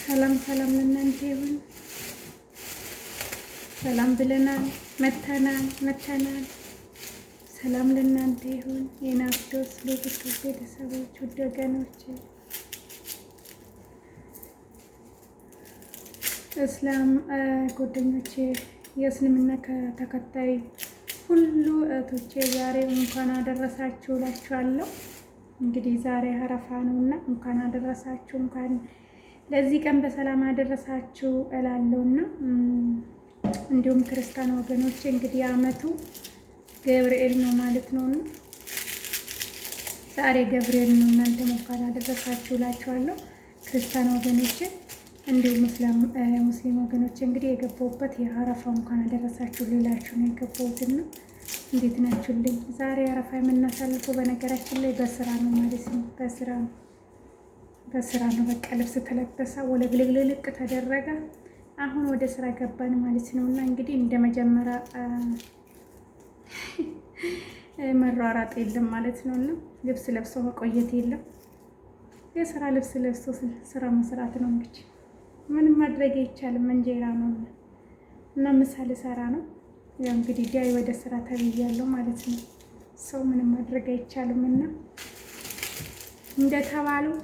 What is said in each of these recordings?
ሰላም ሰላም ለእናንተ ይሁን። ሰላም ብለናል፣ መተናል መተናል። ሰላም ለእናንተ ይሁን የናርዶስ ቤተሰብ ቤተሰቦች፣ ውድ ወገኖች፣ እስላም ጓደኞቼ፣ የእስልምና ተከታይ ሁሉ እህቶቼ ዛሬ እንኳን አደረሳችሁ እላችኋለሁ። እንግዲህ ዛሬ አረፋ ነውና እንኳን አደረሳችሁ፣ እንኳን ለዚህ ቀን በሰላም አደረሳችሁ እላለሁና እንዲሁም ክርስቲያን ወገኖቼ እንግዲህ አመቱ ገብርኤል ነው ማለት ነውና ዛሬ ገብርኤል ነው። እናንተም እንኳን አደረሳችሁ እላችኋለሁ ክርስቲያን ወገኖቼ እንዲሁም ሙስሊም ወገኖቼ እንግዲህ የገባሁበት የአረፋ እንኳን አደረሳችሁ ሌላችሁ ነው የገባሁትና እንዴት ናችሁልኝ? ዛሬ አረፋ የምናሳልፈው በነገራችን ላይ በስራ ነው ማለት ነው። በስራ ነው፣ በስራ ነው። በቃ ልብስ ተለበሰ፣ ወለግልግልቅ ተደረገ። አሁን ወደ ስራ ገባን ማለት ነው። እና እንግዲህ እንደ መጀመሪያ መሯራጥ የለም ማለት ነው። እና ልብስ ለብሶ መቆየት የለም። የስራ ልብስ ለብሶ ስራ መስራት ነው እንግዲህ ምንም ማድረግ አይቻልም። እንጀራ ነው እና ምሳ ልሰራ ነው። ያው እንግዲህ ዳይ ወደ ስራ ተብያለሁ ማለት ነው። ሰው ምንም ማድረግ አይቻልም እና እንደተባለው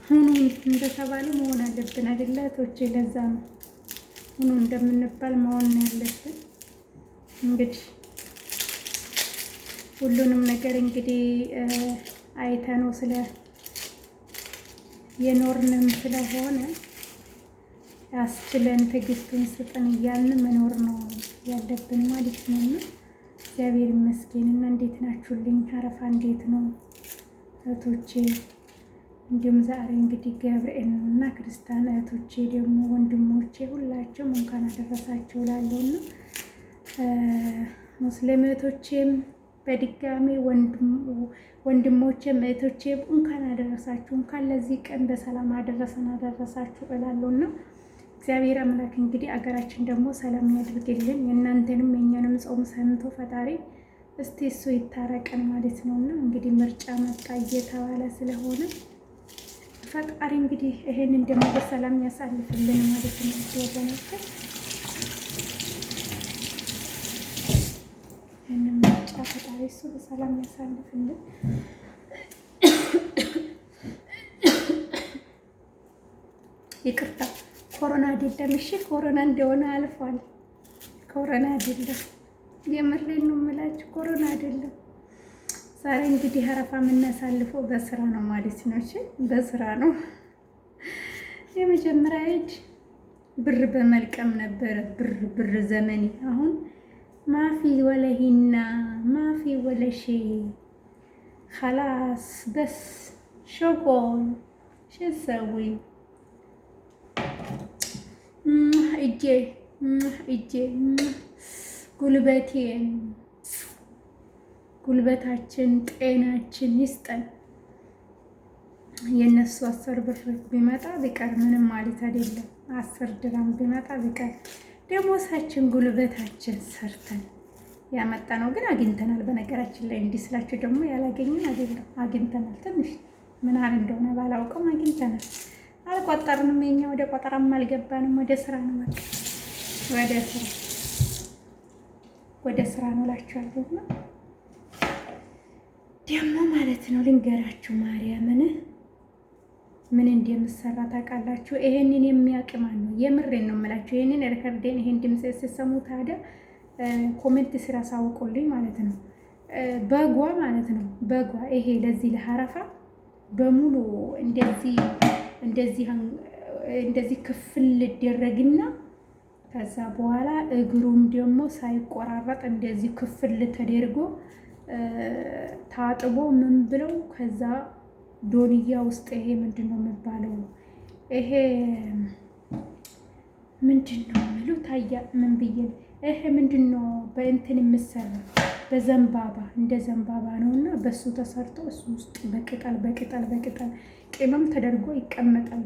ሁኑ እንደተባለው መሆን አለብን አይደለ እህቶቼ? ለዛ ነው ሁኑ እንደምንባል መሆን ነው ያለብን። እንግዲህ ሁሉንም ነገር እንግዲህ አይተነው ስለ የኖርንም ስለሆነ ያስችለን ትዕግስቱን ስጠን እያልን መኖር ነው ያለብን ማለት ነው። እና እግዚአብሔር ይመስገን። እና እንዴት ናችሁልኝ? አረፋ እንዴት ነው እህቶቼ? እንዲሁም ዛሬ እንግዲህ ገብርኤል ነው እና ክርስቲያን እህቶቼ ደግሞ ወንድሞቼ ሁላቸውም እንኳን አደረሳችሁ እላለሁ እና ሙስሊም እህቶቼም በድጋሚ ወንድሞቼም እህቶቼም እንኳን አደረሳችሁ፣ እንኳን ለዚህ ቀን በሰላም አደረሰን አደረሳችሁ እላለሁ እና እግዚአብሔር አምላክ እንግዲህ አገራችን ደግሞ ሰላም ያድርግልን። የእናንተንም የእኛንም ጾም ሰምቶ ፈጣሪ እስቲ እሱ ይታረቀን ማለት ነው እና እንግዲህ ምርጫ መጣ እየተባለ ስለሆነ ፈጣሪ እንግዲህ ይሄንን ደግሞ በሰላም ያሳልፍልን ማለት ነው ወገኖቼ። ይህንን ምርጫ ፈጣሪ እሱ በሰላም ያሳልፍልን። ይቅርታ ኮሮና አይደለም፣ እሺ ኮሮና እንደሆነ አልፏል። ኮሮና አይደለም፣ የምሬን ነው የምላችሁ፣ ኮሮና አይደለም። ዛሬ እንግዲህ አረፋ የምናሳልፈው በስራ ነው ማለት ነው። እሺ በስራ ነው። የመጀመሪያ እጅ ብር በመልቀም ነበረ፣ ብር ብር ዘመኔ። አሁን مافي ولا هنا مافي ولا شي خلاص بس شغل شسوي እጄ እጄ ጉልበቴን ጉልበታችን ጤናችን ይስጠን። የእነሱ 10 ብር ቢመጣ ቢቀር ምንም ማለት አይደለም። 10 ድራም ቢመጣ ቢቀር ደሞሳችን ጉልበታችን ሰርተን ያመጣ ነው ግን አግኝተናል። በነገራችን ላይ እንዲህ ስላችሁ ደግሞ ያላገኘን አይደለም፣ አግኝተናል። ትንሽ ምን ያህል እንደሆነ ባላውቅም አግኝተናል። አልቆጠርንም። የኛ ወደ ቆጠራም አልገባንም። ወደ ስራ ነው በቃ ወደ ስራ ወደ ስራ ነው እላችኋለሁ። እና ደግሞ ማለት ነው ልንገራችሁ ማርያምን ምን እንደምሰራ ታውቃላችሁ? ይሄንን የሚያውቅ ማን ነው? የምሬን ነው የምላችሁ። ይሄንን record ኤን ይሄን ድምፅ ስትሰሙ ታዲያ comment ስራ አሳውቁልኝ ማለት ነው። በጓ ማለት ነው በጓ ይሄ ለዚህ ለአረፋ በሙሉ እንደዚህ እንደዚህ እንደዚህ ክፍል ልደረግና ከዛ በኋላ እግሩም ደግሞ ሳይቆራረጥ እንደዚህ ክፍል ተደርጎ ታጥቦ ምን ብለው ከዛ ዶንያ ውስጥ ይሄ ምንድን ነው የሚባለው? ይሄ ምንድን ነው የሚሉት? አያ ምን ብዬ ይሄ ምንድን ነው በእንትን የምሰራ በዘንባባ እንደ ዘንባባ ነው እና በሱ ተሰርቶ እሱ ውስጥ በቅጠል በቅጠል በቅጠል ቅመም ተደርጎ ይቀመጣል።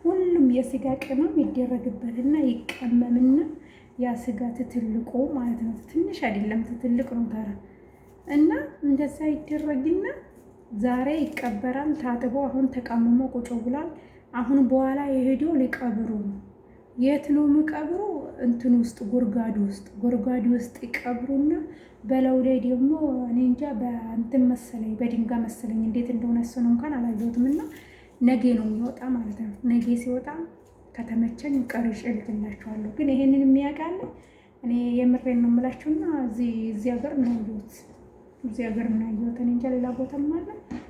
ሁሉም የስጋ ቅመም ይደረግበትና ይቀመምና ያ ስጋ ትትልቆ ማለት ነው። ትንሽ አይደለም ትትልቅ ነው ተራ እና እንደዛ ይደረግና ዛሬ ይቀበራል። ታጥቦ አሁን ተቀምሞ ቁጭ ብሏል። አሁን በኋላ የሄደው ሊቀብሩ ነው። የት ነው የሚቀብሩ? እንትን ውስጥ ጉርጓድ ውስጥ ጉርጓድ ውስጥ ይቀብሩና በላዩ ላይ ደግሞ እኔ እንጃ በእንትን መሰለኝ በድንጋይ መሰለኝ እንዴት እንደሆነ እሱን እንኳን አላየሁትም። እና ነገ ነው የሚወጣ ማለት ነው። ነገ ሲወጣ ከተመቸኝ ቀርጬ እልክላችኋለሁ። ግን ይሄንን የሚያውቃለ እኔ የምሬን ነው የምላችሁና እዚህ ሀገር ነው ያየሁት፣ እዚህ ሀገር ነው ያየሁት። እኔ እንጃ ሌላ ቦታም አለ።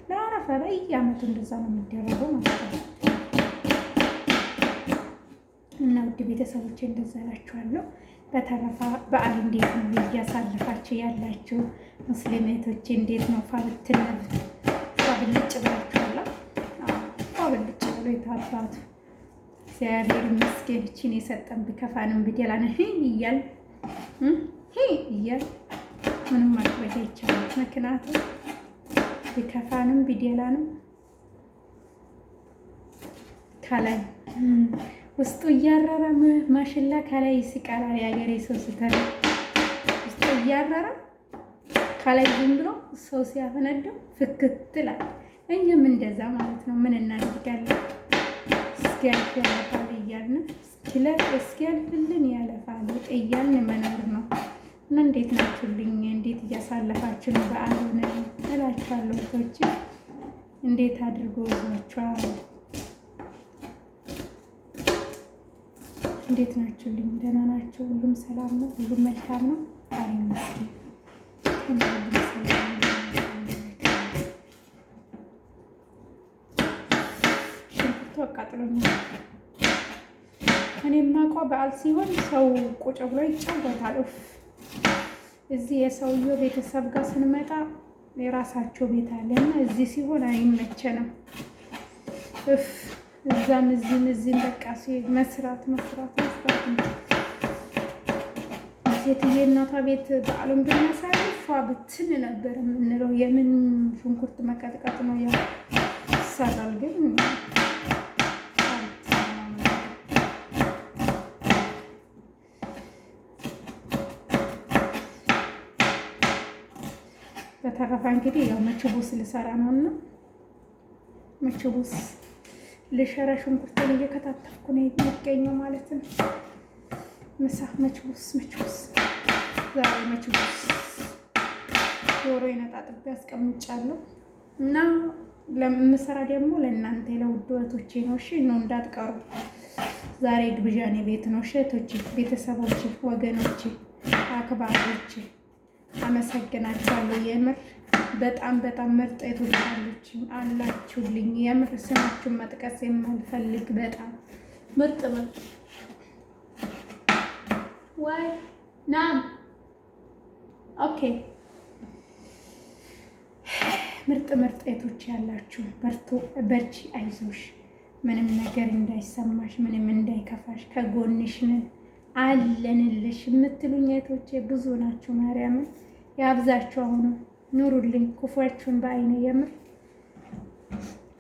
ለአረፋ በየዓመቱ እንደዛ ነው የሚደረገው ማለት ነው። እና ውድ ቤተሰቦቼ እንደዛ እላችኋለሁ። በተረፈ በዓል እንዴት ነው እያሳለፋችሁ ያላችሁ ሙስሊም እህቶቼ? እንዴት ነው ፋብትነብ ፋብልጭ ብላችኋላ? ፋብልጭ ብሎ የታባቱ እግዚአብሔር ይመስገን ይህችን የሰጠን ቢከፋንም ቢደላን እያል እያል ምንም ማድረግ አይቻልም። ምክንያቱም ቢከፋንም ቢደላንም ከላይ ውስጡ እያረረ ማሽላ ከላይ ይስቃላል። የሀገሬ ሰው ስተር ውስጡ እያረረ ከላይ ዝም ብሎ ሰው ሲያፈነደው ፍክት ይላል። እኛም እንደዛ ማለት ነው። ምን እናደርጋለን? እስኪያልፍ ያለፋል እያልን እስኪያልፍልን ያለፋል እያልን መኖር ነው። እና እንዴት ናችሁልኝ? እንዴት እያሳለፋችሁ ነው በዓሉን እላችኋለሁ። እህቶቼ እንዴት አድርጎ ይዟችኋል? እንዴት ናችሁልኝ? ደህና ናቸው? ሁሉም ሰላም ነው? ሁሉም መልካም ነው? ፈጣሪ ይመስገን። ሁሉም ሰላም ነው። ሽንኩርቱ አቃጥሎኛል። እኔ የማውቀው በዓል ሲሆን ሰው ቁጭ ብሎ ይጫወታል። ኡፍ እዚህ የሰውየው ቤተሰብ ጋር ስንመጣ የራሳቸው ቤት አለ እና እዚህ ሲሆን አይመቸንም። እፍ እዛም እዚህም እዚህም በቃ መስራት መስራት መስራት ነው። ሴትዬ እናቷ ቤት በዓሉን ብናሳልፍ ፏ ብትን ነበር የምንለው። የምን ሽንኩርት መቀጥቀጥ ነው ያው ይሰራል፣ ግን በተረፈ እንግዲህ ያው መችቡስ ልሰራ ነውና መችቡስ ልሸራ ሽንኩርቴን እየከታተፍኩ ነው የሚገኘው ማለት ነው። ምሳ መችቡስ መችቡስ ዛሬ መችቡስ ዶሮ ነጣጥቤ አስቀምጫለሁ እና ለምሰራ ደግሞ ለእናንተ ለውድ እህቶቼ ነው። እሺ ነው እንዳትቀሩ። ዛሬ ግብዣ እኔ ቤት ነው። እሺ እህቶቼ፣ ቤተሰቦቼ፣ ወገኖቼ፣ አክባሪዎቼ አመሰግናችኋለሁ። የምር በጣም በጣም ምርጥ እህቶች አላችሁልኝ። የምር ስማችሁን መጥቀስ የማልፈልግ በጣም ምርጥ ምርጥ ወይ ናም okay ምርጥ ምርጥ እህቶች ያላችሁ በርቱ፣ በርቺ፣ አይዞሽ፣ ምንም ነገር እንዳይሰማሽ፣ ምንም እንዳይከፋሽ፣ ከጎንሽ ነን አለንልሽ የምትሉኝ እህቶቼ ብዙ ናችሁ። ማርያምን ያብዛችሁ። አሁኑ ኑሩልኝ፣ ክፉያችሁን በአይነ የምር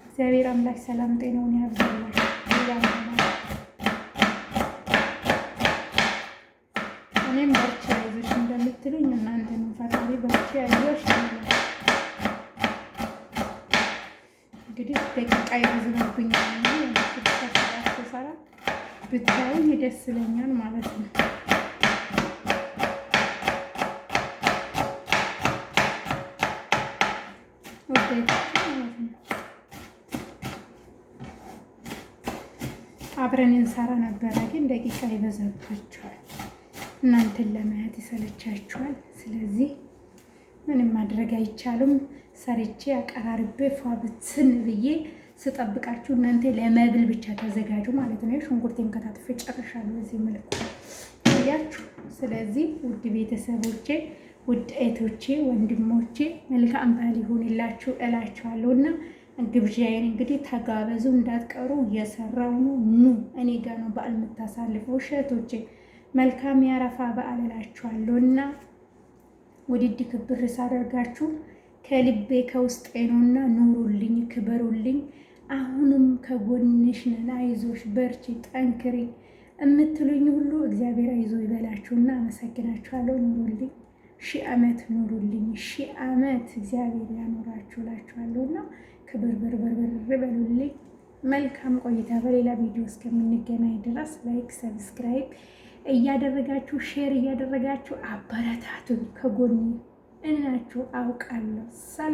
እግዚአብሔር አምላክ ሰላም ጤናውን ያብዛላችሁ። እኔም በርቺ አይዞሽ እንደምትሉኝ እናንተንም ፈጣሪ በርቺ አይዞሽ። እንግዲህ ደቂቃ ይረዝምብኛል እንጂ ስሰራ ብታዩኝ ደስ ይለኛል ማለት ነው። አብረን እንሰራ ነበረ፣ ግን ደቂቃ ይበዛባችኋል። እናንተን ለማየት ይሰለቻችኋል። ስለዚህ ምንም ማድረግ አይቻልም። ሰርቼ አቀራርቤ ፏ ብትን ብዬ ስጠብቃችሁ እናንተ ለመብል ብቻ ተዘጋጁ ማለት ነው። ሽንኩርቴን ከታትፌ ጨርሻለሁ በዚህ መልኩ እያችሁ። ስለዚህ ውድ ቤተሰቦቼ፣ ውድ እህቶቼ፣ ወንድሞቼ መልካም በዓል ይሁንላችሁ እላችኋለሁ እና ግብዣዬን እንግዲህ ተጋበዙ እንዳትቀሩ። እየሰራው ነው። ኑ እኔ ጋ ነው በዓል የምታሳልፈው። እህቶቼ መልካም የአረፋ በዓል እላችኋለሁ እና ውድድ ክብር ሳደርጋችሁ ከልቤ ከውስጤ ነውና ኑሩልኝ፣ ክበሩልኝ። አሁንም ከጎንሽ ነን፣ አይዞሽ፣ በርቺ፣ ጠንክሪ የምትሉኝ ሁሉ እግዚአብሔር አይዞ ይበላችሁና አመሰግናችኋለሁ። ኑሩልኝ። ሺህ ዓመት ኑሩልኝ፣ ሺህ ዓመት እግዚአብሔር ያኖራችሁ እላችኋለሁ እና ክብር ብር ብር ብር በሉልኝ። መልካም ቆይታ። በሌላ ቪዲዮ እስከምንገናኝ ድረስ like፣ subscribe እያደረጋችሁ share እያደረጋችሁ አበረታቱኝ። ከጎኔ እናችሁ አውቃለሁ። ሰላም።